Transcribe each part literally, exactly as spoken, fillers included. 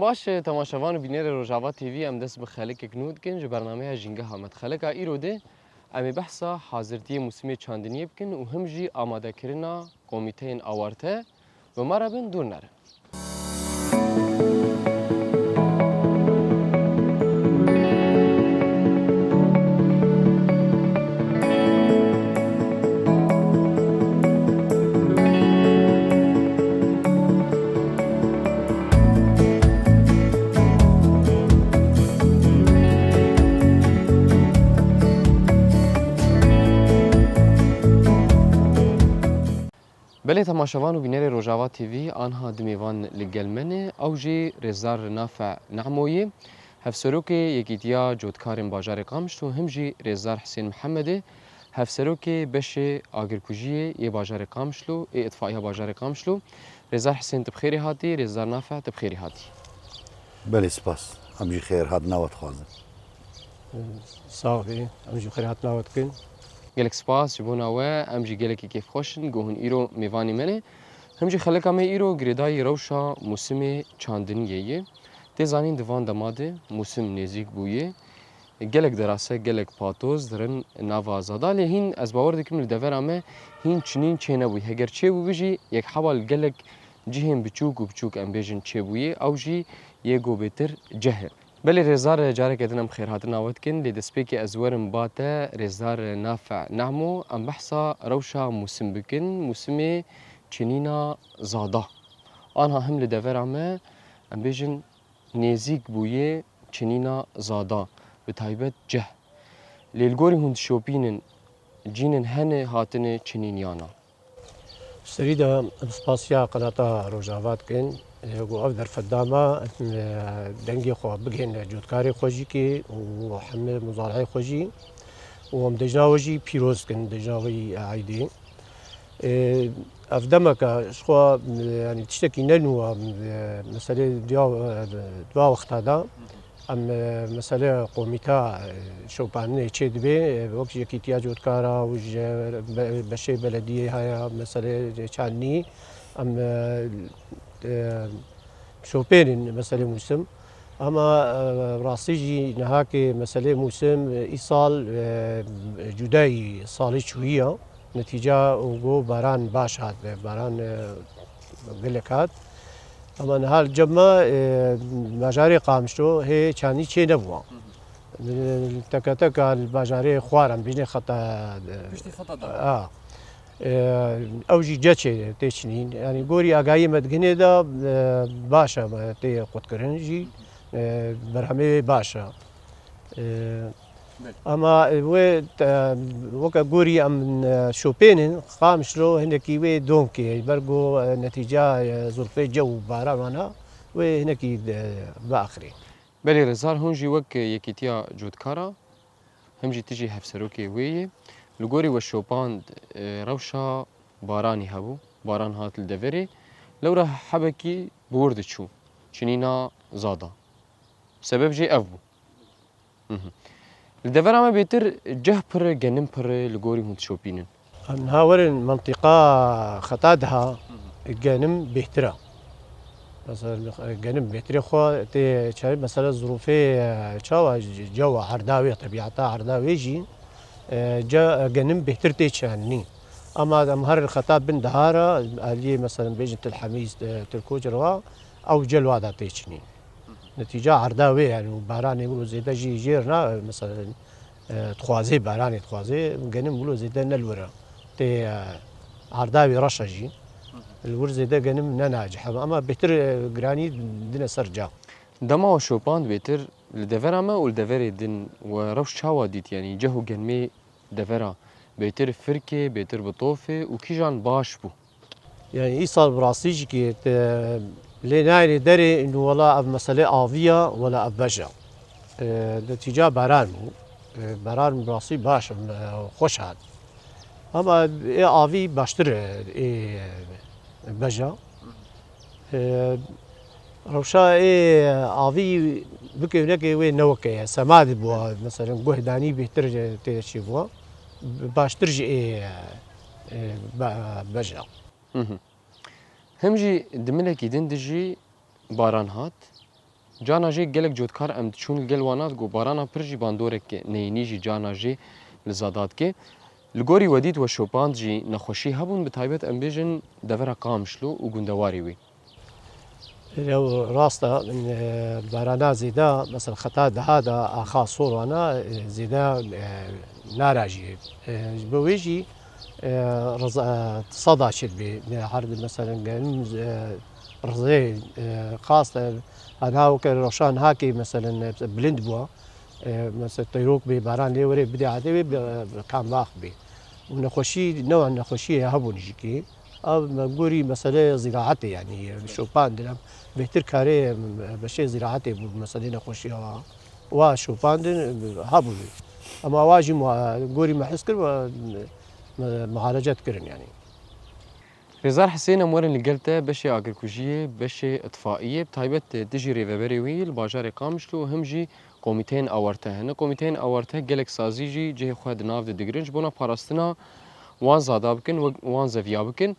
Baş e, temaşevan û bînerê Rojava T V, em dest bi xelikek nû dikin ji bernameya Jîngeha Me. Di xelika îro de em ê behsa hazirtiyê mûsimê çandiniyê bikin û him jî amadekirina komîteyên awarte. Bi me re bin, dûr nerin. Belê temaşevan û bînerê Rojava T V, anha du mêvan li gel me ne, ew jî Rêzdar Nafe Nehmo ye, Hevserokê Yekîtiya Cotkarên Bajarê Qamişlo, him jî Rêzdar Hisên Mihemedê, Hevserokê Beşê Agirkujiyê yê Bajarê Qamişlo, ê Îtfaiya Bajarê Qamişlo. Rêzdar Hisên, tu bi xêrê hatî, Rêzdar Nafe, tu bi xêrê hatî. Belê, spas. Em jî xêrhatina we dixwazin. Sax bî, em jî xêrhatina we dikin. Gelek spas ji bona we, em jî gelekî kêfxweş in ku hûn îro mêvanê me ne. Him jî xeleka me îro girêdayî rewşa mûsimê çandiniyê ye. Tê zanîn di van dema de mûsim nêzîk bûye. Gelek derase, gelek patoz dirin nava zada, lê hîn ez bawer dikim li devera me hîn çinîn çênebûye. Heger çêbûbû jî, yek heba li gelek cihên biçûk û biçûk, em bêjin, çêbûye, ew jî yê ku bêtir ceh e. Belê rêzdar, careke din em xêrhatina we dikin, lê destpêkê ez werim ba te, rêzdar Nafe Nehmo, em behsa rewşa mûsim bikin, mûsimê çinîna zada. Anha him li devera me, em bêjin, nêzîk bûye çinîna zada, bi taybet ceh. Lê li gorî hûn dişopînin, cînin hene hatine çinîn ya na? Serî de em spasiya qenata Rojava dikin, e, ku ev derfet da me, e, dengê xwe bigihîne cotkarê xwe jî kê û hemî muzarihê xwe jî û em dejna we jî pîroz dikin, dejna wî eydê. E, ev demeke ji xwe, e, yanî tiştekî ne nû e, meselê diya, e, dua wexta de. Em, e, mesele komîta, e, şopandinê çê dibe, e, wek Yekîtiya Cotkara û ji be-, beşê belediyê haya, mesele çandinî, em, e, e, şopênin mesele mûsim. Ama, e, rastî jî nihakê mesele mûsim, e, îsal, e, cudayî salê çûyî ya. Netîca û go baran baş hat, baran, e, gelek hat. Ama niha li cem me, e, bajarê Qamişlo hê çandî çê nebûwa. Teke teka li bajarê xwar em bînê xeta, e, Piştî xeta da. A. E, ew jî ce çê tê çinîn. Yanî gorî agahiyê me digihînê de, e, baş e, me tê qutkirin jî, e, berhemê wê baş e. E, Belê. Ama wê te, weke gorî em, e, şopênin, Qamişlo hinekî wê domkê, ber ku, e, netîca, e, zurfê cew û baran wana, wê hinekî, e, biaxirê. Belê rêzdar, hûn jî wek Yekîtiya Cotkara, him jî tu jî hevserokê wê yê. Li gorî we şopand, e, rewşa baranî hebû, baran hat li deverê. Lewra hebekî bi wir diçû, çinîna zada. Sebeb jî ev bû. Mhm. Li devera me bêtir ceh pir e, genim pir e, li gorî hûn dişopînin? Em niha werin mentiqa xeta diha, Mhm. genim bêhtir e. Mesela, genim bêhtirê xwe tê çay, mesela zirûfê, e, çawa c-, cewa erdawê, tebîata erdawê jî, e, ce-, genim bêhtir tê çandinî. Ama em her xeta bin dihara, aliyê mesela bêjin Til Hemîs, e, Til Koç re wa, ew celwa da tê çinî. Netîca erda wê, yani, û baranê wilo zêde jî jêr na, mesela, e, dixwazê, baranê dixwazê, genim wilo zêde ne li wir e. Tê, e, erda wê reş e jî. Li wir zêde genim ne nacih e. Ama bêtir, e, giranî dine ser ca. Dema we şopand bêtir li devera me û li deverê din we rewş çawa dît? Yani ceh û genmê devera bêtir firkê, bêtir bi tofê û kîjan baş bû? Yani îsal bi rastî jî kê te lê nayênê derê, û wela ev mesele aviya, wela ev beja. E, netîca baran bû. E, baran bi rastî baş, e, xweş hat. Ama ê avî baştir e, ê beja. E, Rewşa ê avî bike û neke wê ne weke ye. Sema dibû, mesela guhdanî bêhtir tê çêbû. Baştir jî ê, ê be-, beja. Mhm. Him jî di milekî din de jî baran hat. Carna jî gelek cotkar em diçûn li gel wan a, digot barana pir jî bandorek neyînî jî carna jî li Zadadkê. Li gorî we dît we şopand jî nexweşî hebûn, bi taybet em bêjin devera Qamişlo û gundewarê wî. Ew rast e, min, e, barana zêde, mesela xeta daha da axa Sorwana, e, zêde, e, nara jî. E, ji bo wê jî, e, riza, e, sada çêdibê. E, her di, mesela, gelin, e, rizê, e, xas, e, hana weke roşan hakê, mesela, e, bilind bûa. E, mesela, teyrok bê, baran lê were bidê erdê wê, bi, bi kambax bê. Û nexweşî, newa nexweşiyê hebûn jî kê. Ev me gorî meseleya zîraetê, yanî şopandin, em bêhtir karê, em, beşê zîraetê bû, meselê nexweşiya wa, wa şopandin, hebû. Em awa jî muha-, gorî me his kir, me, me, muharecet kirin, yanî. Rêzar Hisên, em werin li gel te, beşê agirkujiyê, beşê itfaiyê, bi taybet dijî rêveberê wî li bajarê Qamişlo û him jî komîteyên awarte hene. Komîteyên awarte gelek sazî jî cihê xwe di nav de digirin. Ji bona parastina wan zada bikin, we-, wan zeviya bikin.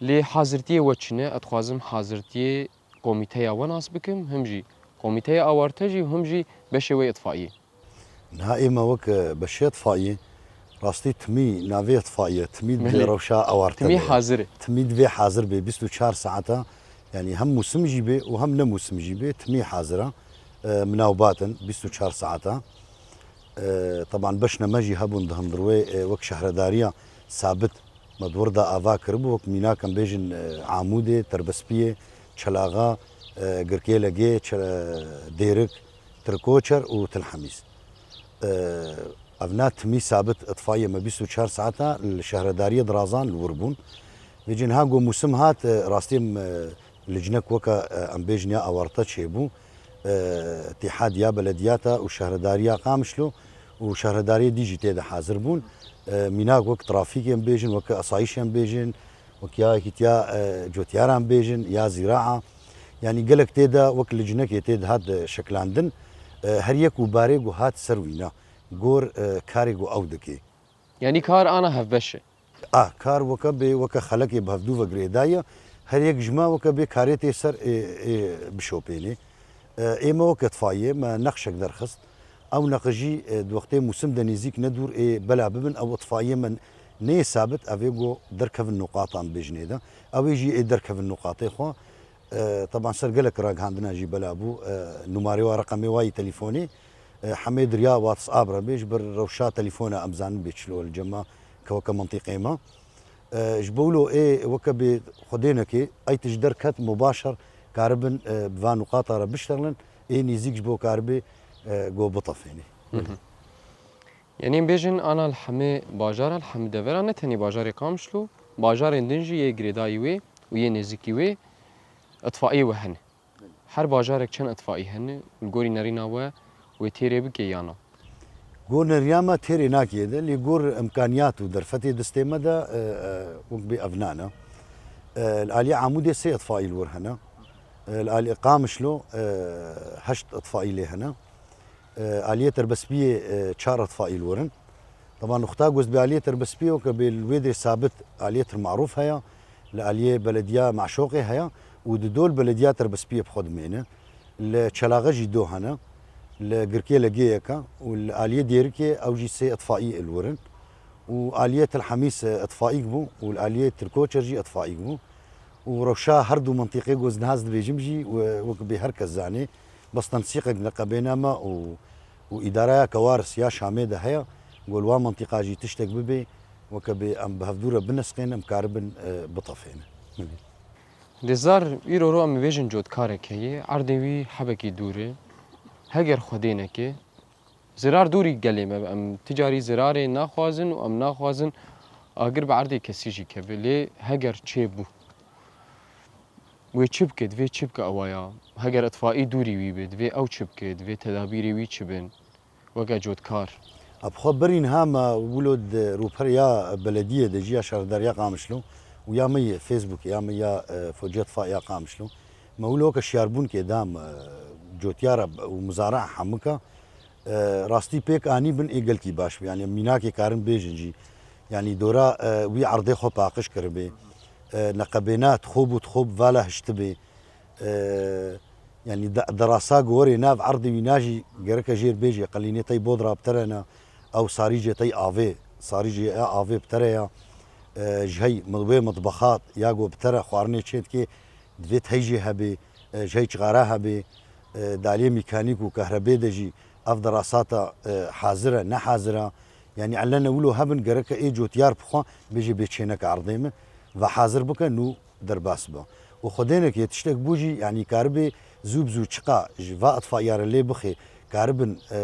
Lê hazirtiyê we çi ne? Ez dixwazim hazirtiyê komîteya we nas bikim, him jî komîteya awarte jî û him jî beşê we yê itfaiyê. Niha ême wek, e, beşê itfaiyê, rastî timî navê itfaiye, timî di Belê. Rewşa awarte Timî de ye. Hazir e. Timî divê hazir bê, bîst û çar saeta, yanî hem mûsim jî bê û hem ne mûsim jî bê, timî hazir e. E, minawbat in, bîst û çar saeta. E, teban beşne me jî hebûn di hundir wê, e, wek şehredariya sabit me di wir de ava kiribû, wek mînak em bêjin, e, Amûdê, Terbespiyê, Çelaxa, e, Girkêlegê, Çe-, Dêrik, Tirkoçer û Til Hemîs. E, ev na timî sabit itfaiye me bîst û çar saeta li şehredariyê dirazan li wir bûn. Vê cî niha ku mûsim hat, e, rastî em, e, licnek weke, e, em bêjin ya awarte çêbû. E, Îtîhadiya Belediyata û Şehredariya Qamişlo û şehredariyê dî jî tê de hazir bûn. E, mînak wek trafîkê em bêjin, wek asayîşê em bêjin, wek ya yekîtiya, e, cotiyaran bêjin, ya zîraa. Yanî gelek tê de wek licnekê tê de hat, e, şekilandin. E, her yek û barê ku hat ser wîna. Gor, e, karê ku ew dike. Yanî kar ana hevbeş e. A, kar weke bê, weke xelekê bi hevdû ve girêdaye. Her yek ji me weke bê karê tê ser ê, ê bişopênê. E, ê me weke itfaiyê me nexşek derxist. Ew neqij jî, e, di wextê mûsim de nêzîk ne dûr ê bela bibin, ew itfaiyê me neyê sabit, ev ê ku derkevin nuqatan bêjinê de. Ew ê jî ê derkevin nuqatê xwe. E, teban ser gelek ragihandina jî bela bû. E, numarê wa, reqemê wa yî telîfonê, e, hemê di riya WhatsApp re bê, ji ber rewşa telîfona em zanin bê çilo li cema keweke mintîqê me. E, ji bo wilo ê weke bê xwedênekê, ey tişt derket mubaşer karibin, e, bi van nuqata re biştexilin, ê nêzîk ji bo karibê, e, go bitefênê. Hı hı. Yanî em bêjin ana li hemê bajara, li hemî devera, ne tenê bajarê Qamişlo, bajarên din jî yê girêdayî wê û yê nêzîkî wê itfaiyê we hene. Her bajarek çend itfaî hene û li gorî nerîna we wê têrê bike ya na? Gor neriya me têrê nakê de, lê gor imkaniyat û derfetê destê me de, e, e, wek bê ev nane. E, li aliyê Amûdê sê itfaî li wir hene. E, li aliyê Qamişlo, e, heşt itfaî lê hene. E, aliyê Terbespiyê, e, çar itfaî li wir in. Teban nuqta ku ez dibê aliyê Terbespiyê weke bê li wê dê sabit aliyê Til Marûf heye, li aliyê belediya Meşoqê heye û di dol belediya Terbespiyê bi xwe dimêne. Li Çelaxe jî do hene, li Girkê Legê yeke û li aliyê Dêrikê ew jî sê itfaî li wir in. Û aliyê Til Hemîs, e, itfaîk bû û li aliyê Tirkoçer jî itfaîk bû. Û rewşa her du mintîqê ku ez niha ez dibêjim jî, we-, wek bê her kes zanê, bes tensîqek neqebêna me û, û îdareya kewaris ya Şamê de heye, ku li wan mintîqa jî tiştek bibê, weke bê em bi hevdû re binesqên, em karibin, e, bitefêne. Rêzar, îro ro em bêjin cotkarek heye, erdê wî hebekî dûr e. Heger xwedêneke, zirar dûrî gelê me, em ti carî zirarê naxwazin û em naxwazin agir bi erdê kesî jî keve. Lê heger çêbû, wê çi bike, divê çi bike ewa ya? Heger itfaî dûrî wî be, divê ew çi bike, divê tedabîrê wî çi bin? Weke cotkar. Bi xwe berî niha me wilo di rûperiya belediyê de jî ya şaredariya Qamişlo û ya me yê Facebookê ya me ya, e, Fociyet Fa ya Qamişlo. Me wilo weke şiyarbûnkê da me, e, cotiyara û mizara hemika, e, rastî pêk anî bin ê gelkî baş be. Yanî mînakê karin bêjin jî. Yanî dora, e, wî erdê xwe paqij kiribê. E, neqebêna tixob û tixob vala hiştibê. E, Yanî de-, derasa gorê nav erdê wîna jî gereke jêr bêjê, qelînê tey bodra bi tere ne, ew sarîcê tey avê, sarîcê e avê bi tere ya, e, ji hey mi-, wê mitbexa ya go bi tere xwarinê çê dikê, divê tey jê hebê, e, ji hey çixara hebê, e, daliyê mîkanîk û kehrebê de jî ev derasata, e, hazir e, ne hazir e. Yanî elene wilo hebin gereke ê cotiyar bi xwe bêjê bê çêneke erdê min ve hazir bike nû derbas be. Û xwedênek yê tiştek bû jî, yanî karibê zû bi zû çiqa ji va itfaiyare lê bixê, karibin, e,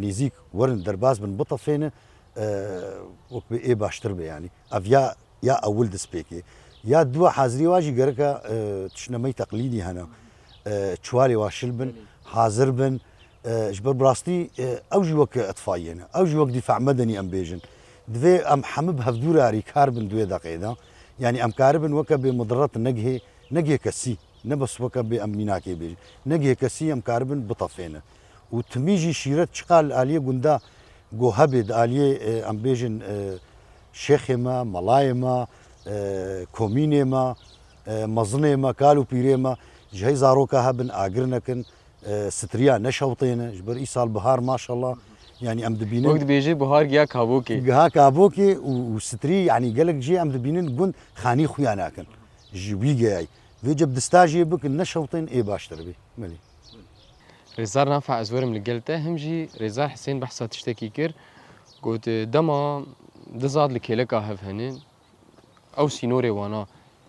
nêzîk werin derbas bin, bitefêne, e, wek bê ê baştir be yanî. Ev ya, ya ewil dest pê kê. Ya dua hazirî wa jî gereke, e, tiştine me yî teqlîdî hene. E, çiwarê wa şil bin, hazir bin. E, ji ber bi rastî, e, ew jî wek itfaiyê ne. Ew jî wek dîfa medenî em bêjin. Divê em hemû bi hevdû re alîkar bin di wê deqê de. Yanî em karibin weke bê mudiret negihê, negihê kesî. Ne bes weke bê em mînakê bêjin. Negihê kesî em karibin bitefêne. Û timî jî şîret çiqa li aliyê gunda go hebê, di aliyê, e, em bêjin, e, şêxê me, melayê me, e, komînê me, e, mezinê me, kal û pîrê me, ji hey zaroka hebin, agir nekin, e, sitriya neşewtêne. Ji ber îsal bihar maşallah, yanî em dibînin. Wek dibêje bihar giya kabokê. Giha kabokê û, û sitrî, yanî gelek cihê em dibînin gund xanî xuya nakin. Ji wî geyayî. Vê ceb dista jê bikin, neşewtên ê baştir bê. Belê. Rêzdar Nafa, ez werim li gel te. Him jî Rêzdar Hisên behsa tiştekî kir. Got, dema du zad li kêleka hev hene. Ew sînorê wana.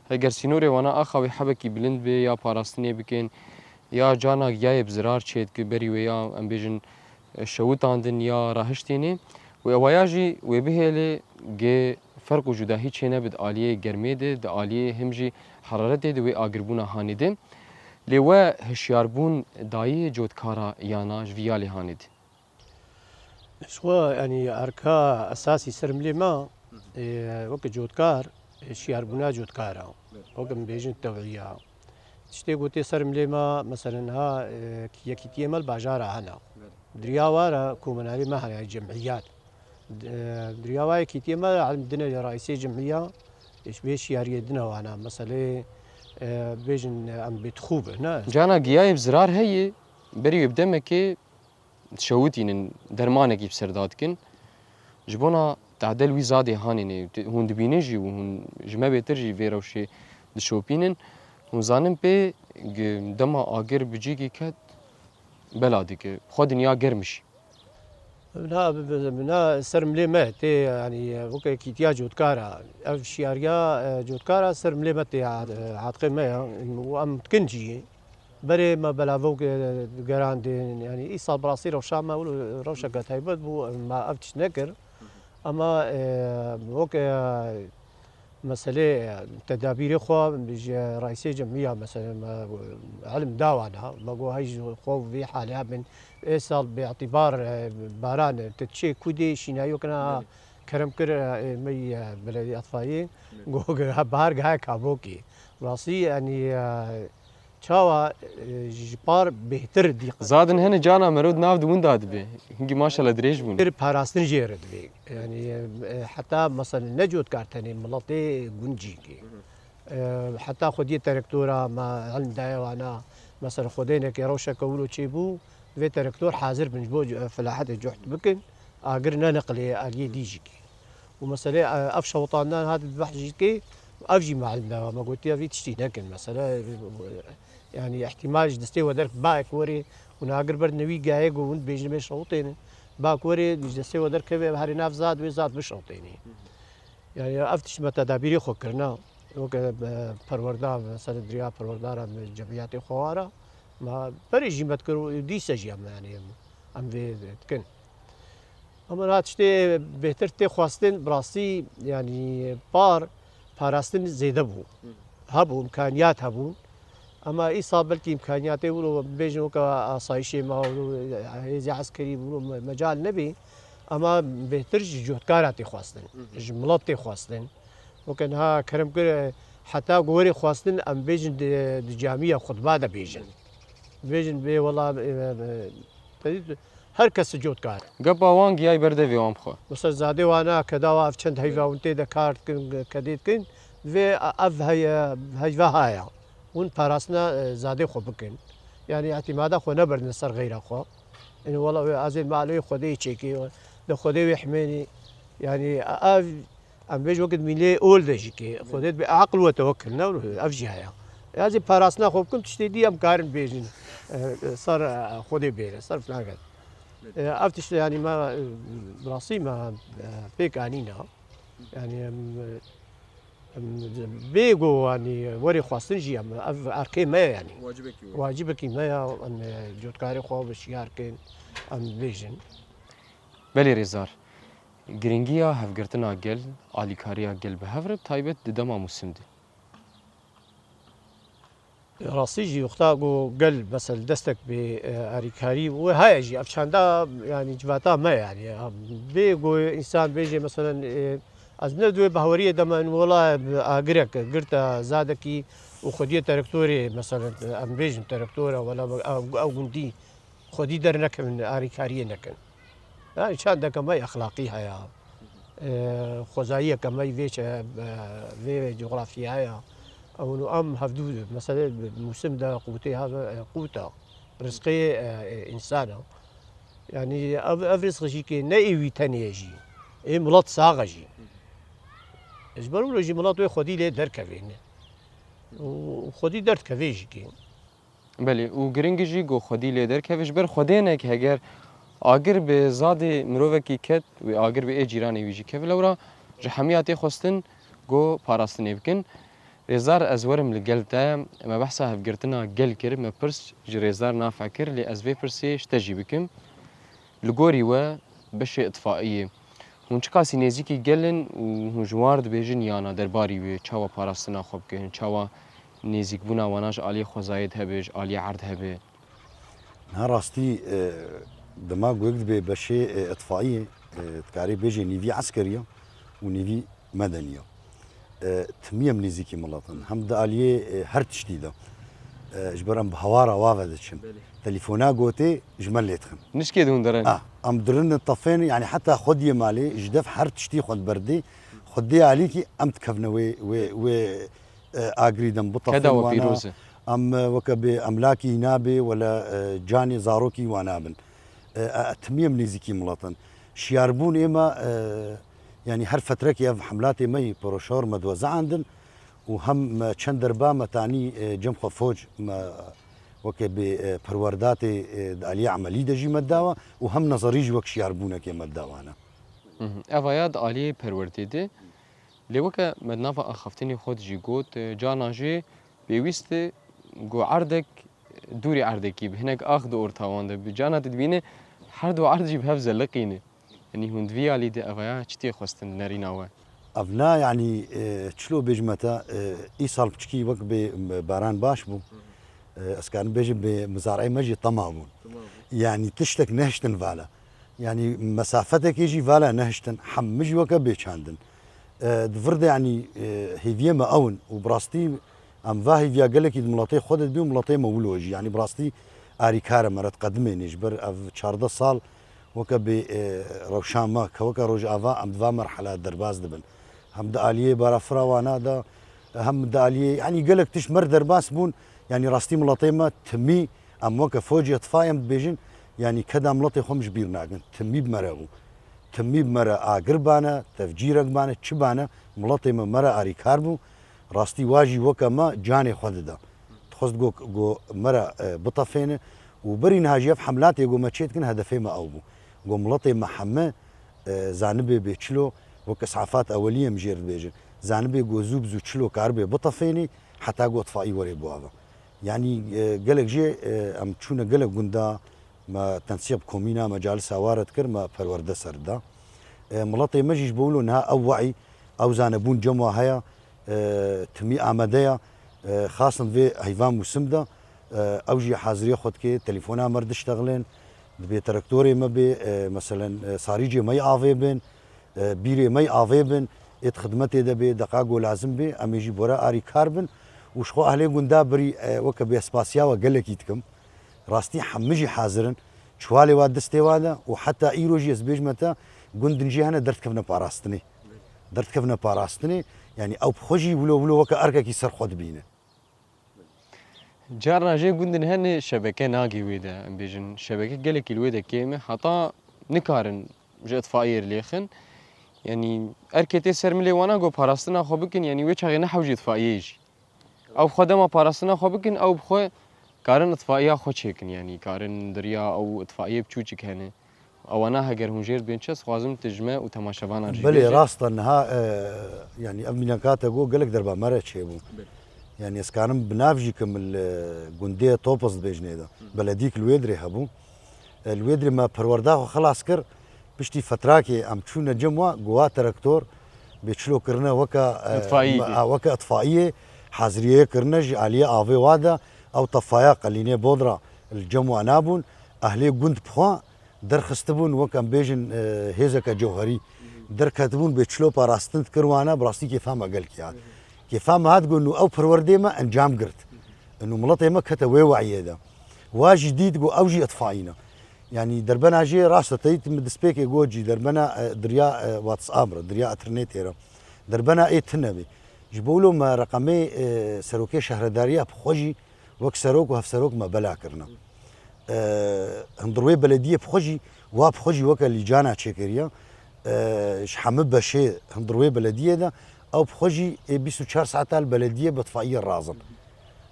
Heger sînorê wana axa wê hebekî bilind bê ya parastinê bikin, ya cana giyayê bi zirar çêdike berî wê ya, em bêjin, şewitandin ya rahiştênê. Wê ewaya jî wê bihêlê gê ferq û cudahî çênebe di aliyê germê de, di aliyê him jî heraretê de wê agirbûna hanê de. Lê we hişyarbûn dayê cotkara yana ji vî ya lê hanê de? Ji xwe, yanî erka esasî ser milê me, e, weke cotkar, e, şiyarbûna cotkar e. Weke em bêjin tewîya. Tiştê ku tê ser milê me, meselen ha, e, yekîtiyê me li bajara hene. Diriya wa re komenarê me hene, cemiyat. D-, e, diriya wa yekîtiyê me, elim dine li raîsê cemiya, e, ji vê şiyariyê dine wana. Meselê, e, bêjin, e, em bêtixû be, ne? Cana giyayê bi zirar heye, berî wê bi demekê dişewitînin, dermanekî bi ser da dikin. Ji bona tadel wî zadê hanê ne. Hûn dibînin jî û hûn ji me bêtir jî vê rewşê dişopînin. Hûn zanin pê gi-, dema agir bi cîkî ket bela dike. Xwe dinya germ jî. Na, bi-, bi-, na ser milê me tê, yanî, weke kîtiya cotkara. Ev şiyariya, e, cotkara ser milê me tê, e, hatiqê me ya. Û em dikin jî. Berê me belavok, e, gerandin, yanî îsal bi rastî rewşa me wilo rewşeke taybet bû, me ev tişt nekir. Ema, e, weke, e, meselê, e, tedabîrê xwe ji raîsê cemiya, meselê me, e, elim dawana, me got hey ji xwe vê halê hebin. Ê sal bêîtîbar, e, baran, e, te çê kudê şînayokina kerem kir, e, me, e, beledî atfayê, got, bahar gaya kabokê. Rastî, yanî, e, Çawa, e, ji par bêhtir dîqet. Zadin hene cana mero di nav di winda dibe. Hingî maşallah dirêj bûn. Pir parastin jê re divê. Yanî, e, heta mesela ne cotkar tenê miletê guncîkê. E, heta xwediyê terektora me hilm daye wana, mesela xwedêneke rewşeke wilo çêbû, vê terektor hazir bin ji bo, e, felahetê cuht bikin. Agir neniqilê aliyê dî jî kê. Û meselê, e, ev şewitandina hate di behs jî kê, ev jî malum dawa me gotiye vî tiştî nekin. Mesele, e, yanî ihtimal ji destê we derk baek werê û agir ber newî gayê go hûn dibêjin bê şewitênin. Baek werê ji destê we derkeve herê nav zad wê zad bişewitênî. Yanî ev tişt me tedabîrê xwe kirina. Weke, e, perwerda, mesele diriya perwerdara me cemiyatê xwe wara. Me berê jî me dikir û dîse jî em, yanî em, em vê dikin. Ama niha tiştê bêhtir tê xwestin, bi rastî, yanî par, parastin zêde bû. Hebû, îmkaniyat hebûn. Ama îsal belkî îmkaniyatê wilo bibêjin weke asayişê me, wilo hêzê eskerî wilo me-, mecal nebî. Ama bêhtir ji cotkara tê xwestin, ji milet tê xwestin. Weke niha kerem kir, heta ku werê xwestin, em bêjin di, di camiya xutba de bêjin. Bêjin bê wela, e, e, te dît, her kes cotkar. Gepa wan giyayî ber devê wan bixwe. Mesela zadê wana, keda wa ev çend heyva hûn tê de kar dikin, kedê dikin, vê ev heye, heyva haya. Hûn parastina, e, zadê xwe bikin. Yanî îtîmada xwe neberdine ser xeyra xwe. Yanî wela wê azê malê Xwedê çêkê, de Xwedê wê himênî. Yanî ev, em bêj wekit mîlê ol de jî kê. Xwedê bi aqil we tewekil ne, ev jî heye. Ez ê parastina xwe bikim, tiştê dî em karin bêjin, e, ser, e, Xwedê bêre, ser filan ket. E, ev tiştê yanî me, e, bi rastî me, e, pêk anîna. Yanî em, em bê go, yanî, werê xwestin jî em, ev erkê me ye, yanî. Wacibekî we. Wacibekî me ya, em, e, cotkarê xwe bi şiyar kên, em bêjin. Belê Rêzar, giringiya hevgirtina gel, alîkariya gel bi hev re, bi taybet di dema mûsim de. Rastî jî wexta ku gel, mesela, destek bi, e, alîkarî û heye jî, ev çanda, yanî, civata me, yanî, bê ku însan bêje, mesela, e, ez ne duyê baweriyê de me, wela agirek girta zadekî û xwediyê terektorê, mesela, em bêjin terektora, wela ew, ew gundî xwedî dernekevin, alîkariyê nekin. Yanî çandeke me exlaqî heye. E, xwezayiyeke me vê çe-, e, vê cografyaya. Ew û em hevdû mesele mûsim de qûtê have, e, qûta. Rizqê, e, e, însan e. Yanî ev, ev rizq jî kê ne ê wî tenê ye jî. Ê milet sax e jî. Ji ber wilo jî milet wê xwedî lê derkevê ne. Û xwedî derdikevê jî kê. Belê, û giring e jî ku xwedî lê derkeve, ji ber xwedê ne, heger agir bi zadê mirovekî ket, wê agir bi ê cîranê wî jî keve, lewra ji hemiya tê xwestin ku parastinê bikin. Rêzdar, ez werim li gel te, me behsa hevgirtina gel kir, me pirs ji Rêzdar Nafe kir, lê ez vê pirsê ji te jî bikim. Li gorî we beşê îtfaiyê, hûn çiqasî nêzîkî gel in û hûn ji wan re dibêjin yana derbarî wê, çawa parastina xwe bikin, çawa nêzîkbûna wana ji aliyê xwezayê de hebe, ji aliyê erd hebe? Niha rastî, e, dema ku yek dibê beşê, e, îtfaiyê, e, dikarê bêjê nîvî eskerî ya û nîvî medeniya. E, timî em nêzîkî milet in. Hem di aliyê, e, her tiştî de. E, ji ber em bi hawara wa ve diçin. Belê. Telefona gotê ji me lê dixin. Nişkê di hûn derin? Ah, em dirinin tefên, yanî heta xwediyê malê, ji dev her tiştî xwe diberdê. Xwediyê alîkî em dikevine wê, wê, wê, e, agirî de em bitefên. Keda we wana pîroz e. Em, e, weke bê emlakî nabê, wela, e, canê zarokî wana bin. E, e, timî em nêzîkî milet in. Şiyarbûn êma, e, Yanî her fetrekî ev hemlatê me yî pêroşor me diwezeandin û hem me çend derba me tanî, e, cem xwe foc me weke bê, e, perwerdatê, e, di aliyê emelî de jî me dawa û hem nezerî jî wek şiyarbûnekê me dawane. Mhm. Eva ya di aliyê perwerdê de. Lê weke me di nava axaftinê xwe de jî got, e, carna jî pêwîst e ku erdek dûrî erdekî bi hinek ax di orta wan de bi. Carna tu dibîne her du erd jî bi hev zeliqîne. Yanî hûn di vî alî de evaya çi tê xwestin di nerîna we? Ev na, yanî, e, çilo bêjime te, e, îsal piçikî wek bê, e, baran baş bû. E, ez karim bêjim bê mizareyê me jî tema bûn. Tema bû. Yanî tiştek nehiştin vala. Yanî mesafetekê jî vala nehiştin, hemû jî weke bê çandin. E, di vir de, yanî, e, hêviyê me ew in û bi rastî em va hêviya gelekî di miletê xwe de dibîn û miletê me wilo jî. Yanî bi rastî arîkar e me re diqedimêne ji ber ev çardeh sal weke bê, e, rewşa me, keweke Rojava em di va merhela derbas dibin. Hem di aliyê barafira wana de, hem di aliyê, yanî gelek tişt me re derbas bûn. Yanî rastî miletê me timî, em weke focê tifayê em dibêjin, yanî keda miletê xwe em ji bîr nakin. Timî bi me re bû. Timî bi me re agir bane, tevcîrek bane, çi bane, miletê me me re arîkar bû. Rastî wa jî weke me canê xwe dida. Dixwest go, go me re, e, bitefêne û berî niha jî ev hemlatê go me çê dikin hedefê me ew bû. Go miletê me heme, e, zanibê bê çilo, wek îsafat ewelî em jê re dibêjin. Zanibê go zû bi zû çilo karibê bitefênî heta go tifayî werê bo ava. Yanî, e, gelek jê, e, em çûne gelek gunda, me tensîq bi komîna, me calisa wa re dikir, me perwerde ser da. E, miletê me jî ji bo wilo niha ew we'î, ew zanebûn cem wa heye, e, timî amade ya, e, xasin vê heyva mûsim de, e, ew jî haziriyê xwe dike, telefona me re diştexilên, dibê terektorê me bê, e, meselen, e, sarîcê me yê avê bên, e, bîrê me yê avê bin, ê di xidmetê de bê, deqa go lazim bê, em ê jî bora arîkar bin û ji xwe ehlê gunda birî, e, weke bêspasiya we gelekî dikim. Rastî hemû jî hazir in. Çiwalê wa distê wa de û heta îro jî ez bêjime te, gundin jî hene derdikevine parastinê. Derdikevine parastinê, yanî ew bi xwe jî wilo wilo weke erkekî ser xwe dibîne. Carna jê gundin hene şebeke nagê wê de, em bêjin şebeke gelekî li wê de kêm e, heta nikarin ji itfaiyê re lêxin. Yanî erkê tê ser milê wana ku parastina xwe bikin, yanî wê çaxê nehewcî itfaiyê jî. Ew xwe dema parastina xwe bikin, ew bi xwe karin itfaiya xwe çêkin, yanî karin diriya ew itfaiyê biçûçik hene. Ewana heger hûn jêr dibên çi, ez dixwazim tu ji me û temaşevanan jî Belê, bêje. Rast e, niha, e, yanî ev mînaka te got gelek derba me re çêbû. Belê. Yanî ez karim bi nav jî kim li gundê Topuz dibêjinê de. Hı. Beledîk li wê dirê hebû. E, li wê dirê me perwerda xwe xilas kir. Piştî fetrakê em çûne cem wa, ku wa traktor bê çilo kirine weke, e, Itfaiyê. me-, a, weke itfaiyê haziriyê kirine ji aliyê avê wa de. Ew tefaya qelînê bodra li cem wa nabûn. Ehlê gund bi xwe derxistibûn, wek em bêjin, e, hêzeke cewherî derketibûn, bê çilo parastin dikir wana, bi rastî kêfa me gelkî hat. Kêfa me hat ku nû ew perwerdê me encam girt. Nû miletê me kete wê weyê de. Wa jî dît ku ew jî itfaî ne. Yanî derbena jê rast e, teyît min destpêkê got jî derbena, e, diriya, e, WhatsApp re, diriya internetê re. Derbena ê tune bê. Ji bo wilo me reqemê, e, serokê şehredariya bi xwe jî wek serok û hevserok me bela kirine. E, hundir wê belediyê bi xwe jî, wa bi xwe jî weke lîcana çêkiriye. E, ji hemî beşê hundir wê belediyê de, ew bi xwe jî ê bîst û çar saeta li belediyê bi itfaiyê razin.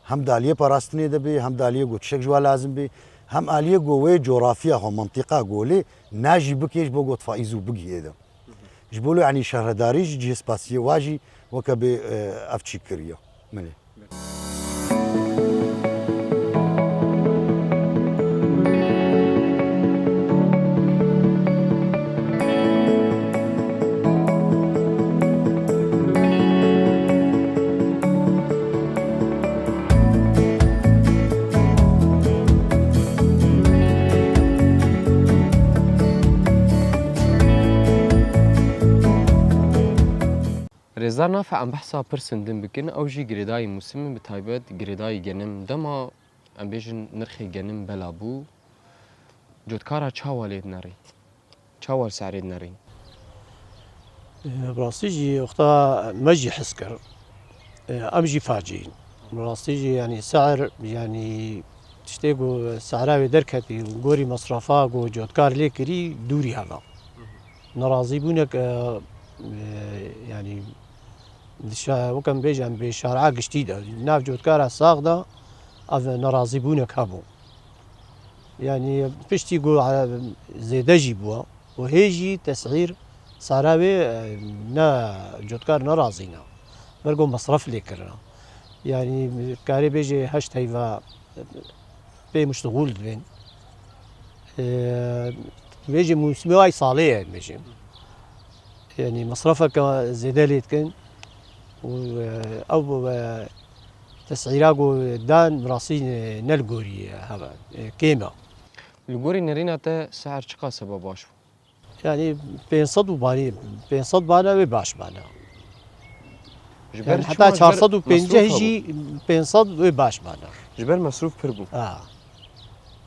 Hem di aliyê parastinê de bê, hem di aliyê ku tiştek ji wa lazim bê, hem aliyê ku wê coğrafiya xwe, mintîqa ku lê najî bikê ji bo ku itfaî zû bigihê de. Ji bo lê, yanî şehredarî jî cihê spasiyê wa jî weke bê, e, ev çî kiriye. Milê. Rêzdar, nafe em behsa pirsên din bikin, ew jî girêdayî mûsim in, bi taybet girêdayî genim. Dema, em bêjin, nirxê genim bela bû, cotkara çawa lê dinerî? Çawa li se'rê dinerîn? Bi rastî jî wexta me jî his kir. Em jî facî. Bi rastî jî, yanî se'r, yanî tiştê ku se'ra wê derketî, gorî mesrefa ku cotkar lê kirî, dûrî heva. Nerazîbûnek, e, e, yanî, di şa-, wek em bêjin, bê şara giştî de, nav cotkara sax de, ev nerazîbûnek hebû. Yanî, piştî ku, e, zêde jî bû, û hê jî tes'îr sara wê, e, ne, cotkar nerazî ne. Ber ku mesref lê kirine. Yanî, karê bêjê heşt heyva, pê miştixûl dibên. Ee, bêjê mûsimê ay salê ye, bêjê. Yanî mesrefeke zêde lê dikin û, e, ew, e, tes'îra ku dan bi rastî ne li gorî heve, e, kêm e. Li gorî nerîna te se'er çiqas hebe baş bû? Yanî pênc sed û banî, pênc sed bana wê baş bana. Ji ber Yanî çima? Heta çar sed û pênceh jî pênc sed wê baş bana. Ji ber mesrûf pir bû. Ha.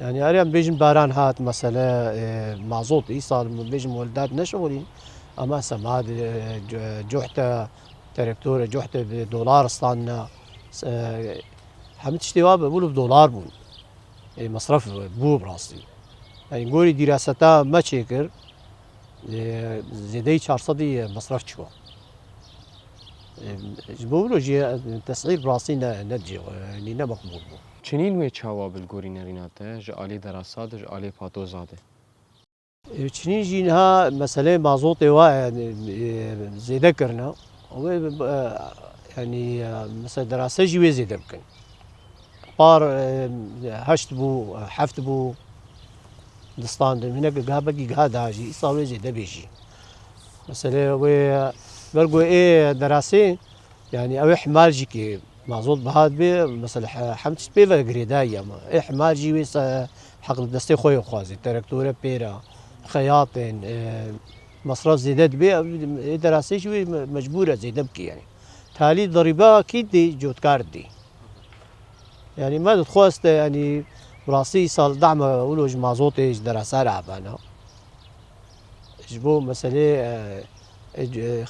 Yanî, erê em bêjin baran hat, mesele, e, mazot, îsal bêjin weldat neşixulîn. Ama semad, e, co-, cohte, terektore, cohte bi dolar standine. E, hemî tiştê wa bi, wilo bi dolar bûn. Ê, mesref bû bi rastî. Yanî gorî dîraseta me çêkir, ê, zêdeyî çar sedî mesref çû. Ê, ji bo wilo jî, e, tes'îr bi rastî ne, ne cê, yanî ne meqbûl bû. Çinîn wê çawa bi li gorî nerîna te ji alî derasa de, ji alî patoza de? Ê, çinîn jî niha meseleyê mazotê wa, yanî, ê, zêde kirine. Wê, e, yanî, e, mesela derase jî wê zêde bikin. Par, e, heşt bû, heft bû, di standin. Hinek giha, belkî giha daha jî, îsal wê zêde bê jî. Meselê wê, ber ku ê derasê, yanî ew ê himal jî kê, mazot biha dibe, mesela he-, hem tişt pê ve girêdayî ama. Ê himal jî wê se-, heq li destê xwe yê xwazê. Terektore pê re, xeyatên, e, mesref zêde dibe, ew ê derasê jî wê me-, mecbûr e zêde bike yanî. Talî derîba kî dê, cotkar dê. Yanî me dixwest, yanî, bi rastî îsal dahme wilo ji mazotê ji derasa re hebana. Ji bo meselê, e, e,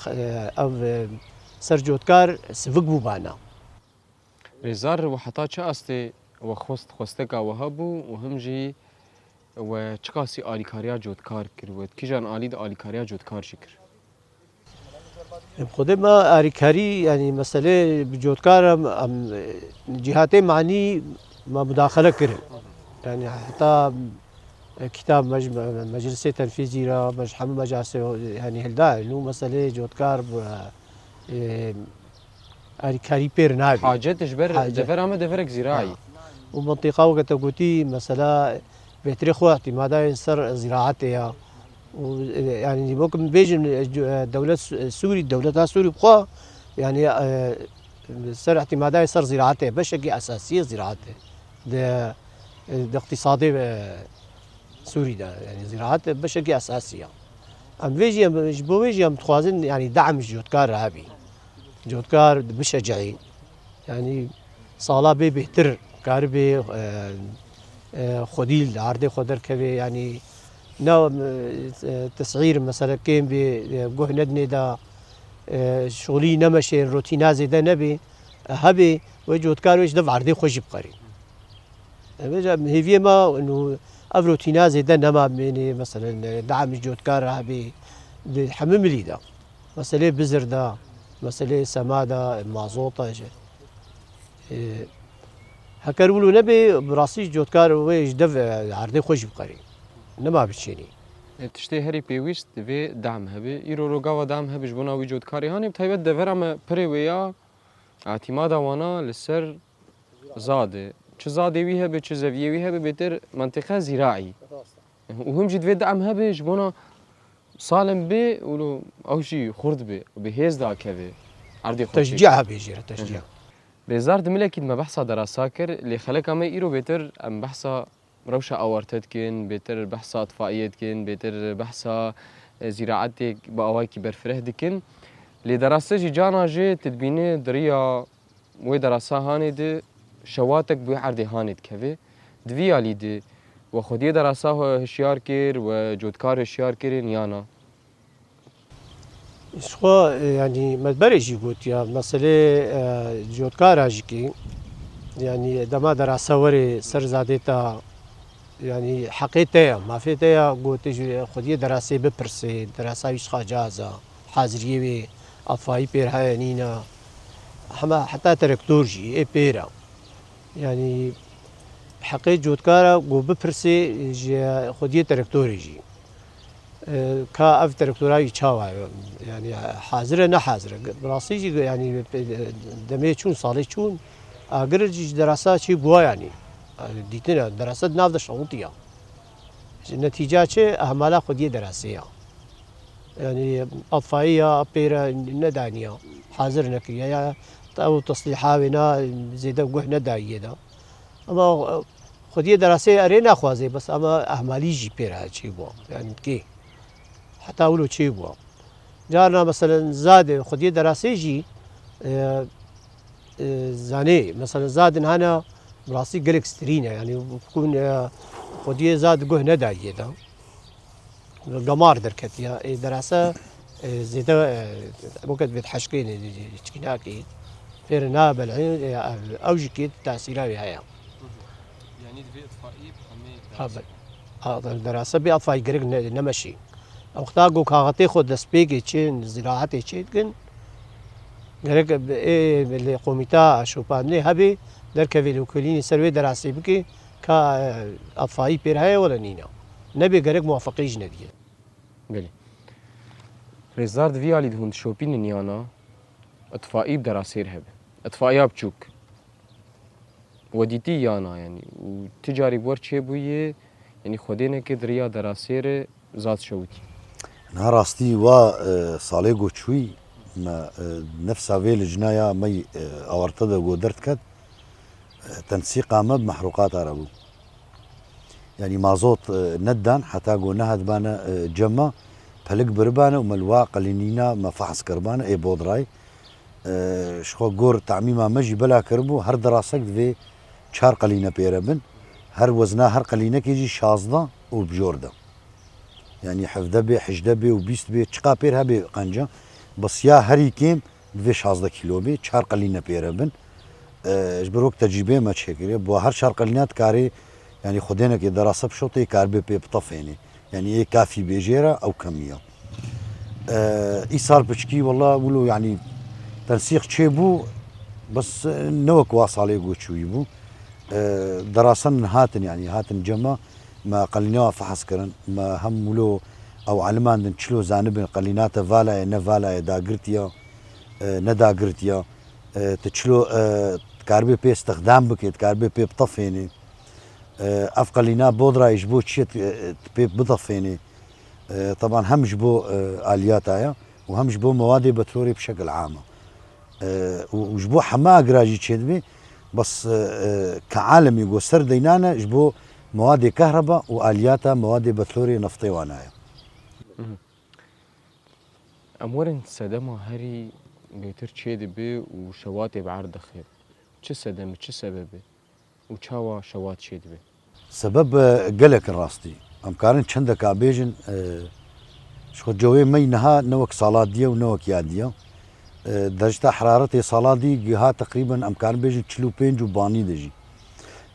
e, ev, e, ser cotkar sivik bû bana. Rêzdar, we heta çi astê We xwest xwesteka we hebû û him jî we çiqasî alîkariya cotkar kir, we kîjan alî de alîkariya cotkar jî kir? Em xwedê me arîkarî, yanî meselê bi cotkar em, em, e, cîhatê manî me mudaxele kirin. Yanî heta, e, kitab mec-, me-, meclisê tenfîzî re, mec-, hemû mecasê, yanî hilda, nû meselê cotkar bi, e, arîkarî pêr nabî. Hacet ji ber Hacet. Devera me deverek zîraî. Ha. Û mintîqa weke te gotî, mesela bêtirê xwe îtîmadayên ser zîraetê ya. Û, e, yanî, wek min bêjin, e, cu-, e, dewlet Sû-, e, Sûrî, dewleta Sûrî bi xwe, yanî, e, ser îtîmadayê ser zîraetê, beşekî esasî ye zîraetê. Di, e, di îqtîsadê, e, Sûrî de, yanî zîraet beşekî esasî ye. Em vê jî, em, ji bo vê jî em dixwazin, yanî, de'm ji cotkar re hebî. Cotkar bişecihîn. Yanî sala bê bêhtir karibê, e, e, xwedî li erdê xwe derkeve, yanî ne, e, tesîr, mesele kêm bê, e, guh nedinê de, e, şolî nemeşê, rotîna zêde nebê, e, hebê, wê cotkar wê ji dev erdê xwe jî biqerî. Vêca hêviyê me, nû ev rotîna zêde nema bimênê, meselen, e, de'm ji cotkar re hebê, di hemî milî de. Meselê bizir de, meselê sema de, mazota jî. E, heker wilo nebe, bi rastî cotkar wê ji dev, e, erdê xwe jî biqerî. Nema biçênî. E, tiştê herî pêwîst divê de'm hebe. Îro rogava de'm hebe ji bona wî cotkarê hanê, bi taybet devera me pirê wê ya, îtîmada wana li ser zadê. Çi zadê wî hebe, çi zeviyê wî hebe, bêtir mentiqe zîraî. Û him jî divê de'm hebe ji bona salim bê û ew jî xurt bê û bi hêz dakeve erdê xwe çêke. Teşcîa hebê jê re, teşcîa. Rêzdar, di milekî de me behsa derasa kir, lê xeleka me îro bêtir em behsa rewşa awarte dikin, bêtir behsa itfaiyê dikin, bêtir behsa, e, zîraetê bi awayekî berfireh dikin. Lê derase jî cana jê tu dibînî di riya wê derasa hanê de şewatek bi wê erdê hanê dikeve. Di vî alî de we xwediyê derasa hişyar kir, we cotkar hişyar kirin ya na? Ji xwe, e, yanî me berê jî gotiya, meselê, e, cotkara jî kî, yanî dema derasa were ser zadê te, yanî heqê te ye, mafê te ye, ku tu ji xwediyê derasê bipirsê, derasa wî çiqa cihaz e, haziriyê wê, atfayî pêr heye nîne, hema heta terektor jî ê pêr e. Yanî heqê cotkara ku bipirsê ji xwediyê terektorê jî. E, ka ev terektora wî çawa ye? Yanî hazir e, ne hazir e? Bi rastî jî, yanî demê çûn, salê çûn, agir jî ji derasa çê bûwa yanî. Dîtin e, derasa di nav de şewitiya. Ji netîca çi? Ehmala xwediyê derasê ya. Yanî atfayî ya pêre nedaniya, hazir nekiriye ya ew teslîha wê na zêde guh nedayiyê de. Ama xwediyê derasê erê naxwazê, bes ama ehmalî jî pêre çê bû. Yanî kê? Heta wilo çê bû. Carna meselen zadê xwediyê derasê jî, e, e, zanê, meselen zadin hana bi rastî gelek stirîn e. Yanî bikûn, e, xwediyê zad guh nedayiyê de. Gemar derketiya. Ê derasa, e, zêde, e, weket vê heşkê ne, çînakê. Pêre nabelhê, e, ew jî kê tesîra wê heye. Yanî divê itfaî bi hemê Ha, derasa. Be. Ha, derasa bê itfaî gerek ne, nemeşî. Ew wexta ku kaxetê xwe destpêkê çê, zîraetê çê dikin, gerek ê lê komîta şopandinê hebê, derkevê lêkolînê ser wê derasê bike, ka, e, itfaî pêr heye wele nîne. Nebê gerek muwafeqê jî nediye. Belê. Rêzdar, di vî alî de hûn dişopînin yana itfaî bi derasê re hebe. Itfaiya biçûk. We dîtî ya na, yanî, û ti carî bi we re çêbûye, yanî xwedêneke di riya derasê re zad şewitî? Niha rastî wa, e, salê ku çûyî me, e, nefsa vê licna ya me yî, e, awarte de ku derdiket, e, tensîqa me bi mehruqata re bû. Yanî mazot, e, nedidan heta ku nehatibane, e, cem me, pelik biribane û me li wa qelînîna me fehs kiribane ê bodrayê. E, ji xwe gor temîma me jî bela kiribû, her derasek divê çar qelîne pêre bin. Her wezna her qelînekê jî şazdeh û bi jor de. Yanî hevdeh bê, hejdeh bê û bîst bê, çiqa pêr hebê qenca. Bisiya herî kêm divê şazdeh kîlo bê, çar qelîne pêre bin. E, ji ber wek tecrîbeyê me çêkiriye, bo her çar qelîna dikarê, yanî xwedênekê derasa bişotê, karibê pê bitefênê. Yanî ê kafî bê jê re, ew kemî ye. E, îsal piçkî, wela wilo, yanî tensîq çêbû, bes, e, ne wek wa salê ku çûyî bû. E, derasan hatin, yanî hatin cema, me qelîna fehes kirin, me hem wilo ew elimandin çilo zanibin qelîna te vala ye, ne vala ye, dagirtiya, e, ne dagirtiya. E, tu çilo, e, dikaribê pê istixdam bikê, dikaribê pê bitefênê. E, ev qelîna bodrayê ji bo çi ye, e, tu pê bidefênê. E, teban hem ji bo, e, aliyata ye û hem ji bo mewadê petrolê bi şekil am e. E, û, û ji bo heme agira jî çêdibê, bes, e, e, ke alemî go ser deynane ji bo mewadê kehreba û aliyata mewadê petrolê neftê wana ye. Em werin sedema herî bêtir çêdibe û şewatê bi erd dixe. Çi sedem e, çi sebeb e û çawa şewat çêdibe? Sebeb, e, gelek in rastî. Em karin çendeka bêjin, e, ji xwe cewê me yî niha ne wek sala dî ye û ne wek ya dî ye. E, dereceta heraretê sala dî giha teqrîben em karin bêjin çil û pênc û banî de jî.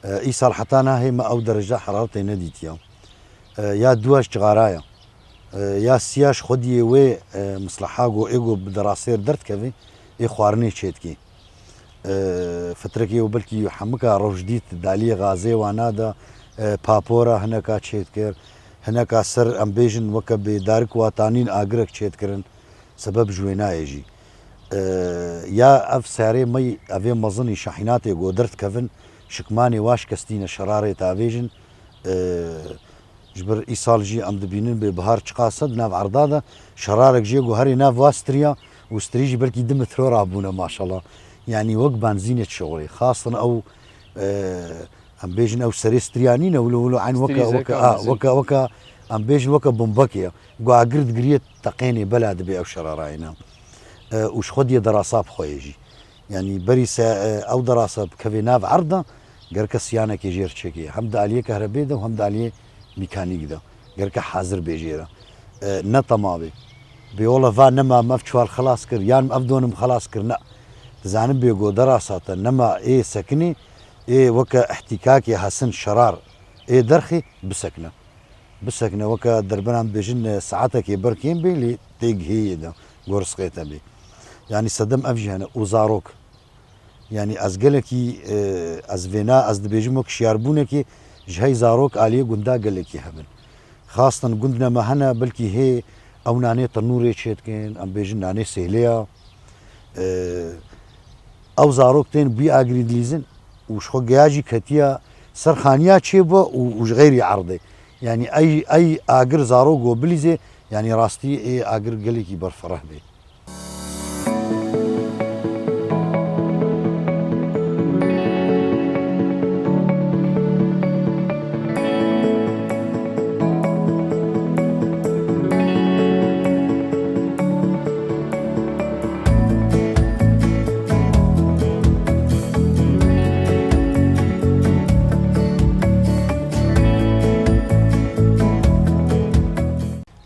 E, îsal heta niha hê me ew dereceta heraretê nedîtiye. E, ya dûya ji cixara ye. E, ya sîya ji xwediyê wê, e, misleha go ê go bi derasêr derdikeve, ê xwarinê çêdikê. E, fitrekê û belkî hemika roj dît, daliyê gazê wana de, e, papora hineka çêdikir, hineka ser, em bêjin, weke bê darik watanîn agirek çêdikirin, sebeb ji wê nayê jî. E, ya ev serê me, evê mezinî şahînatê go derdikevin, şikmanê wa şikestîne şerarê tavêjin, e, Ji ber îsal jî em dibînin bê bihar çiqas e di nav erda de, şerarek jê ku herê nav va stiriya û stirî jî belkî du metro rabûne maşallah. Yanî wek benzînê dişewirê. Xastin ew, e, em bêjin ew serê stiriya nîne, wilo wilo eyn weke, weke, a, weke, weke, em bêjin weke bombekê ye. Ku agir digiriye teqênê bela dibê ew şerarayê ne. E, û ji xwe diye derasa bi xwe yê jî. Yanî berî se, e, ew derasa bikevê nav erd de, gereke siyanekê jêr çêkê. Hem di aliyê kehrebê de û hem di aliyê mîkanîk de. Gereke hazir bê jê re. E, ne tema bê. Bê wele va nema me ev çuwal xelas kir, yan ev donim xelas kir, ne. Dizanim bê go derasa te nema ê sekinê, ê weke ihtîkakê hesin şerar, ê derxê bisekine. Bisekine, weke derberan dibêjin, e, saetekê ber kêm bê, lê tê gihê yê de, go rizqê te bê. Yanî sedem ev jî hene, û zarok. Yanî ez gelekî, e, ez vêna, ez dibêjim wek şiyarbûnekê ji hey zarok aliyê gunda gelekî hebin. Xastin gundine me hene, belkî hê ew nanê tenûrê çêdikin, em bêjin nanê sêlê ya. E, ew zarok tên bî agirî dilîzin û ji xwe geya jî ketiya ser xaniya çêbû û, û ji xeyrî erdê. Yanî ey, ey agir zarok go bilîzê, yanî rastî ê agir gelekî berfereh bê.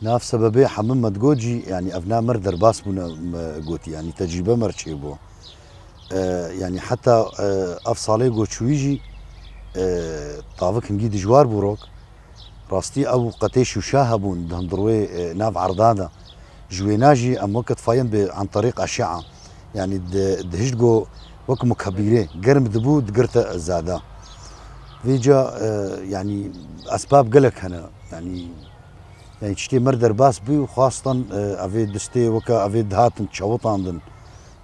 Nav sebebê hemû me digot jî, yanî ev na mir derbas bûne, me gotî, yanî tecrîbe mer çêbû. E, yanî heta, e, ev salê go çûyî jî, e, tavik hingî dijwar bû rok. Rastî ew qetê şûşa hebûn di hundirwê, e, nav erda de. Ji wêna jî em weke difayên bi an terîq eşea. Yanî di, di hişt go wek mukebîrê germ dibû digirte zada. Vêca, e, yanî esbab gelek hene. Yanî, yanî tiştê mir derbas bû û xwestin, e, evê distê weke evê dihatin çewitandin.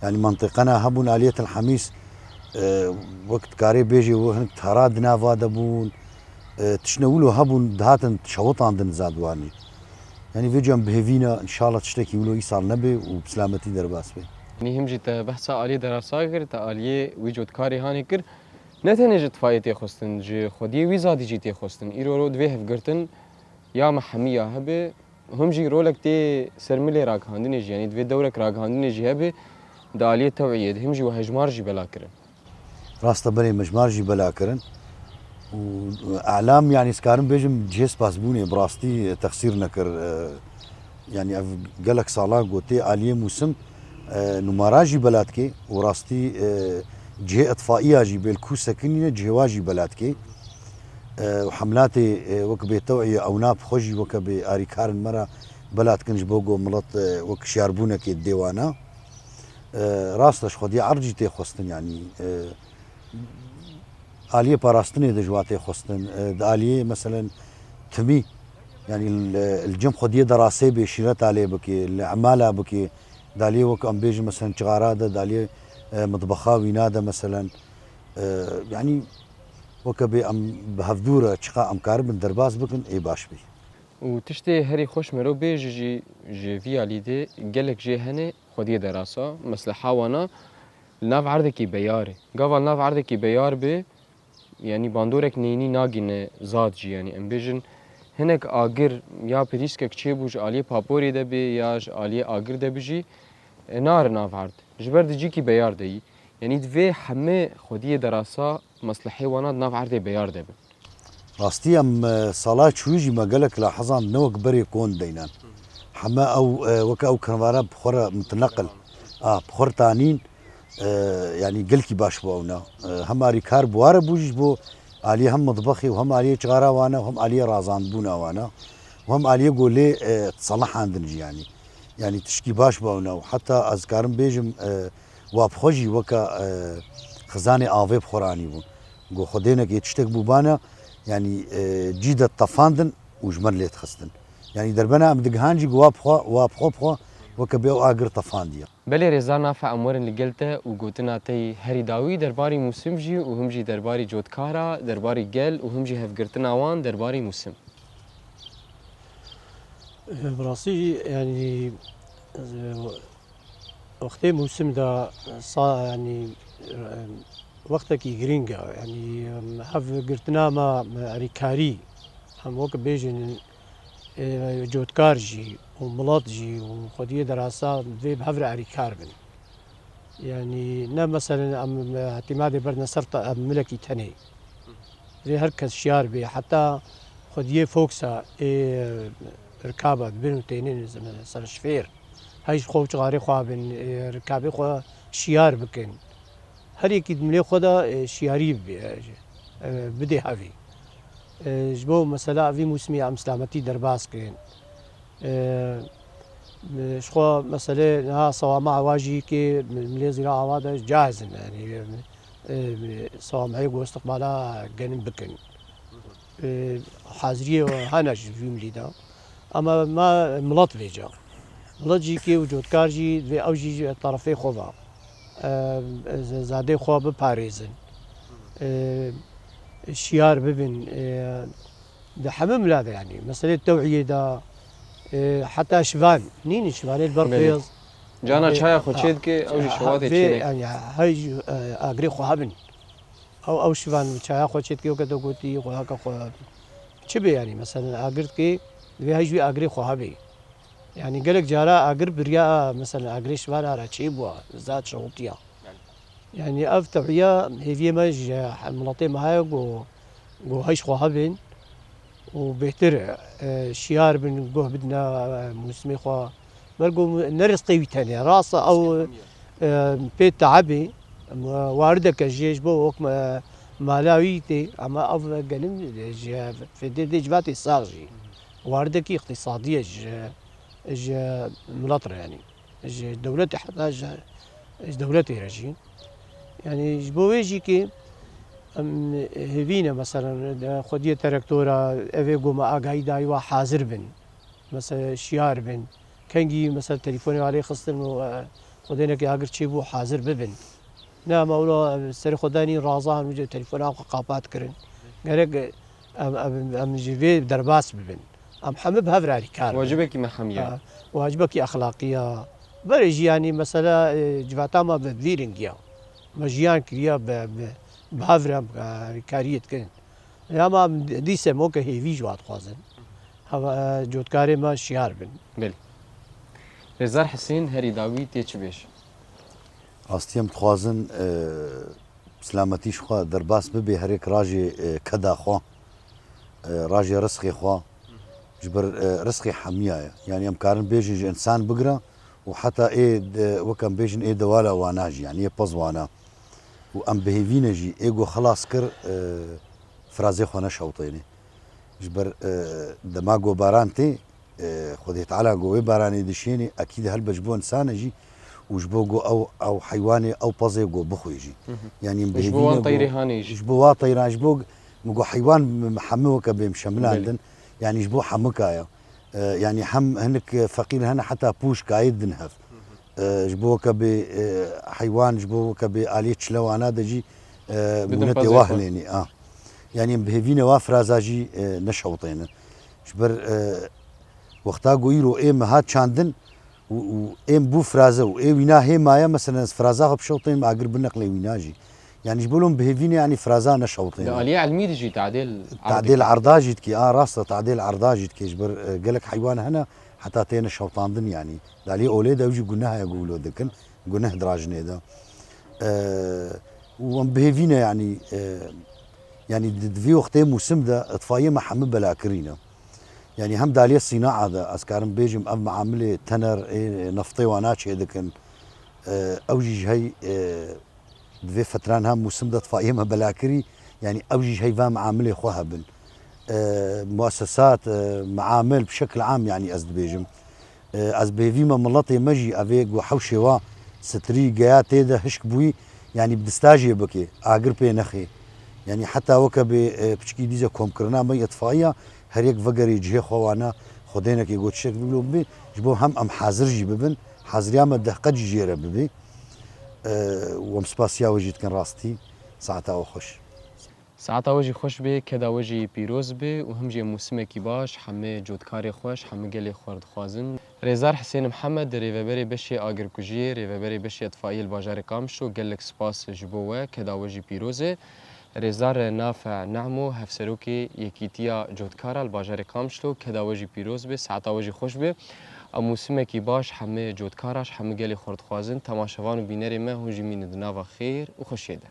Yanî mentiqena hebûn aliyê Til Hemîs, e, wek dikarê bêjê û hinek tara di nava de bûn. E, tiştine wilo hebûn dihatin çewitandin zadwanî. Yanî vê cem bihêvîna, înşallah tiştekî wilo îsal nebe û bi silametî derbas be. Yanî him jî te behsa aliyê derasa kir, te aliyê wî cotkarê hanê kir. Ne tenê ji tifayê tê xwestin, ji xwediyê wî zadî jî tê xwestin. Îro ro divê hevgirtin ya me hemiya hebe, him jî rolek tê ser milê ragihandinê jî, yanî divê dewrek ragihandinê jî hebe, di aliyê tewiyê de him jî we hejmar jî bela kirin. Rast e, belê, mijmar jî bela kirin. Û elam, yanî, ez karim bêjim, cihê spasbûnê bi rastî texsîr nekir. E, yanî ev gelek sala gotê aliyê mûsim, e, numara jî bela dike û rastî, e, Cihê itfaiya jî bêl ku sekinîne, cihê wa jî bela dikê. E, û hemlatê, e, wek bê tew'iye ewna bi xwe jî weke bê arîkarên me re bela dikin ji bo ku milet, e, wek şiyarbûnekê didê wana. E, rast e, ji xwediyê erd jî tê xwestin, yanî, e, aliyê parastinê de ji wa tê xwestin. E, di aliyê, meselen, timî, yanî li, li cem xwediyê derasê bê şîreta lê bikê, li emala bikê, di aliyê wek em bêjin, meselen, çixara de, di aliyê, e, mitbexa wîna de, meselen, e, yanî weke bê em bi hevdû re çiqa em karibin derbas bikin, ê baş bî. Û tiştê herî xweş mirov bêje jî ji vî alî de gelek jê hene xwediyê derasa, mesleha wana li nav erdekî beyar e. Gava li nav erdekî beyar be, yanî bandorek neyînî nagîne zad jî, yanî em bêjin hinek agir ya pêdîskek çêbû ji aliyê paporê de bê ya ji aliyê agir de bî jî, e, nare nav erd. Ji ber di cîkî beyar de yî. Yanî divê heme xwediyê derasa meslehê wana di nav erdê beyar de bin. Rastî em, e, sala çûyî jî me gelek lahizan ne wek berê kon deynan. Heme ew, e, weke ew kirvara bi xwe re miteneqil. A, bi xwe re tanîn, e, yanî gelkî baş bû ewna. E, hem arîkar bi wa re bû jî ji bo aliyê hem mitbexê û hem aliyê çixara wana û hem aliyê razandbûna wana û hem aliyê ku lê, e, diselihandin jî yanî. Yanî tişkî baş bû ewna û heta ez karim bêjim, e, wa bi xwe jî weke, e, xizanê avê bi xwe re anîbûn. Ku xwedênekê tiştek bûbana, yanî, e, cî de tefandin û ji me lê dixistin. Yanî derbena em digihan jî ku wa bi xwe, wa bi xwe bi xwe weke bê ew agir tefandiye. Belê rêzdar Nafe, em werin li gel te û gotina te yî herî dawî derbarî Mûsim jî û him jî derbarî cotkara, derbarî gel û him jî hevgirtina wan derbarî Mûsim. Bi rastî, yanî, wextê Mûsim de sa, yanî, wextekî girîng e. Yanî, hevgirtina me, me erîkarî, em wek bêjin, e, cotkar jî û milet jî û xwediyê derasa divê bi hev re erîkar bin. Yanî ne meselen em, em hetimadê berdine ser te-, em milekî tenê. Divê her kes şiyar bê. Heta xwediyê Foksa ê rikaba dibin û tênin ser şifêr. Hey ji xwe û çixarê xwe bin, ê rikabê xwe şiyar bikin. Her yekî di milê xwe de, e, şiyarî bi-, e, bidê hevî. E, ji bo mesela vî mûsimî em silametî derbas kirin. E, ji xwe meselê niha sewama ewa jî kê milê zîra awa de caiz in, yanî, e, sewameyê ku istiqbala genim bikin. E, haziriyê hene ji vî milî de. Ama ma milet vêca. Milet jî kê û cotkar jî divê ew jî ji terefê xwe ve, e, z-, zadê xwe biparêzin. E, şiyar bibin. E, di hemû mila de, yanî meselê tewiyê de, e, heta şivan, nînî şivanê li ber Belê. Xêz. Cana E, çaya xwe ha, çê dike, ew jî ha, şewatê vê, çê neke. Yanî, hey jî, e, agirê xwe hebin. Ew, ew şivan çaya xwe çêdikê, weke te gotî, xwehaka xwe çi bê, yanî, meselen, agir dikê, divê hey jî wî agirê xwe hebê. Yanî, gelek cara agir biriya, meselen, agirê şivan ara çêbûwa, zad şewitiya. Yanî, ev tewiya hêviyê me ji miletê me heye ku, ku hey ji xwe hebin. û bêhtir, e, şiyar bin, guh bidine, e, mûsimê xwe. Ber ku ne rizqê wî tenê. Rast e, ew, e, pê teebê, em, warideke jê ji bo wek me, mala wî tê, ama ev genim ji fêdê dê civatê sax jî. Waridekî îqtîsadî ye ji, ji milet re, yanî. Ji dewletê heta ji, ji dewletê re jî. Yanî ji bo wê jî ki em hêvî ne, meselen, xwediyê terektora, evê ku me agahî dayî wa hazir bin. Mesela şiyar bin. Kengî mesela telefonê alê xistin û, e, xwedênekê agir çêbû hazir bibin. Ne, em ewla serê xwe danîn raza, hemû cê telefona xwe qapat kirin. Gerek, em, em, em ji vê derbas bibin. Em hemî bi hev re alîkar bin. Wacibekî me hemî ye. Ha, wacibekî exlaqî ye. Berê jî, yanî, mesela, e, civata me bi vî rengî ye. Me jiyan kiriye bi, bi, bi hev re, e, alîkariyê dikin. Ya me em dîse mo ke hêvî ji wa dixwazin. Heva, e, cotkarê me şiyar bin. Belê. Rêzdar Hisên, herî dawî tê çi bêj? Rastî em dixwazin, e, silametî ji xwe derbas bibe, herêk rajê, e, keda xwe, e, rajê rizqê xwe, ji ber, e, rizqê hemiya ye. Yanî em karin bêjin ji însan bigire û heta ê de, wek em bêjin ê dewala wana jî, yanî ê pez wana. Û em bi hêvî ne jî ê ku xilas kir, e, firazê xwe neşewtêne. Ji ber, e, dema ku baran tê, e, Xwedê Teala ku wê baranê dişêne, ekîd helbet ji bo însan e jî û ji bo ku ew, ew heywanê, ew pezê ku bixwê jî. Hı hı. Yanî em bi Ji bo hêvî wan ne ku teyrê hanê jî. Ji bo wa teyran, ji bo min ku heywan hemû weke bê mişemilandin. Belê. Yanî ji bo hemika ye. E, yanî hem hinek feqîr hene heta pûş kayê din hev. E, ji bo weke bê, e, heywan, ji bo weke bê aliyê çilewana de jî, e, Bidin mûnetê pezê wa xwe. Hilênî, a. Yanî em bi hêvî ne wa firaza jî, e, neşewtêne. Ji ber, e, wexta ku îro ê me hat çandin û, û êm bû firaze û ê wîna hê maye, meselen ez firaza xwe bişewtênim, agir bineqlê wîna jî. Yanî ji bo lom bi hêvî ne, yanî firaza neşewtêne. Di aliyê ilmî de jî tadêl Tadêl erda jî dikê, a rast e, tadêl erda jî dikê. Ji ber, e, gelek heywan hene, heta têne şewtandin yanî. Di aliyê olê de ew jî guneh e ku wilo dikin, guneh dirajinê de. E, û em bi hêvî ne yanî, e, yanî di, di vî wextê mûsim de itfaiyê me hemû bela kirîne. Yanî hem di aliyê sînaa de, ez karim bêjim, ev meamilê tener, ê neftê wana çêdikin. E, ew jî ji hey, e, Di vê fetran ha mûsim de itfaiyê me bela kirî, yanî ew jî ji hey va meamilê xwe hebin. E, muessesat, e, meamil bi şekil am, yanî ez dibêjim. E, ez bi hêvî me miletê me jî ev ê ku hewşê wa sitirî geya tê de hişk bûyî, yanî bi dista jê bike, agir pê nexê. Yanî heta weke bê, e, piçkî dîze komkirina me îtfaiya, her yek vegerê cihê xwe wana, xwedênekê ku tiştek biblo bibê, ji bo hem em hazir jî bibin, haziriya me dehqet jî jê re bibê. E, û em spasiya we jî dikin rastî. Saeta we xweş. Saeta we jî xweş be, keda we jî pîroz be û him jî em mûsimekî baş hemê cotkarê xwe ji hemî gelê xwe re dixwazin. Rêzdar Hisên Mihemed, rêveberê beşê agirkujiyê, rêveberê beşê itfaiyê li bajarê Qamişlo, gelek spas ji bo we, keda we jî pîroz e. Rêzdar Nafe Nehmo, hevserokê Yekîtiya Cotkara li bajarê Qamişlo, keda we jî pîroz be, saeta we jî xweş be. Em mûsimekî baş hemê cotkara ji hemî gelê xwe re dixwazin. Temaşevan û bînerê me, hûn jî mînin di nava xêr û xweşiyê de.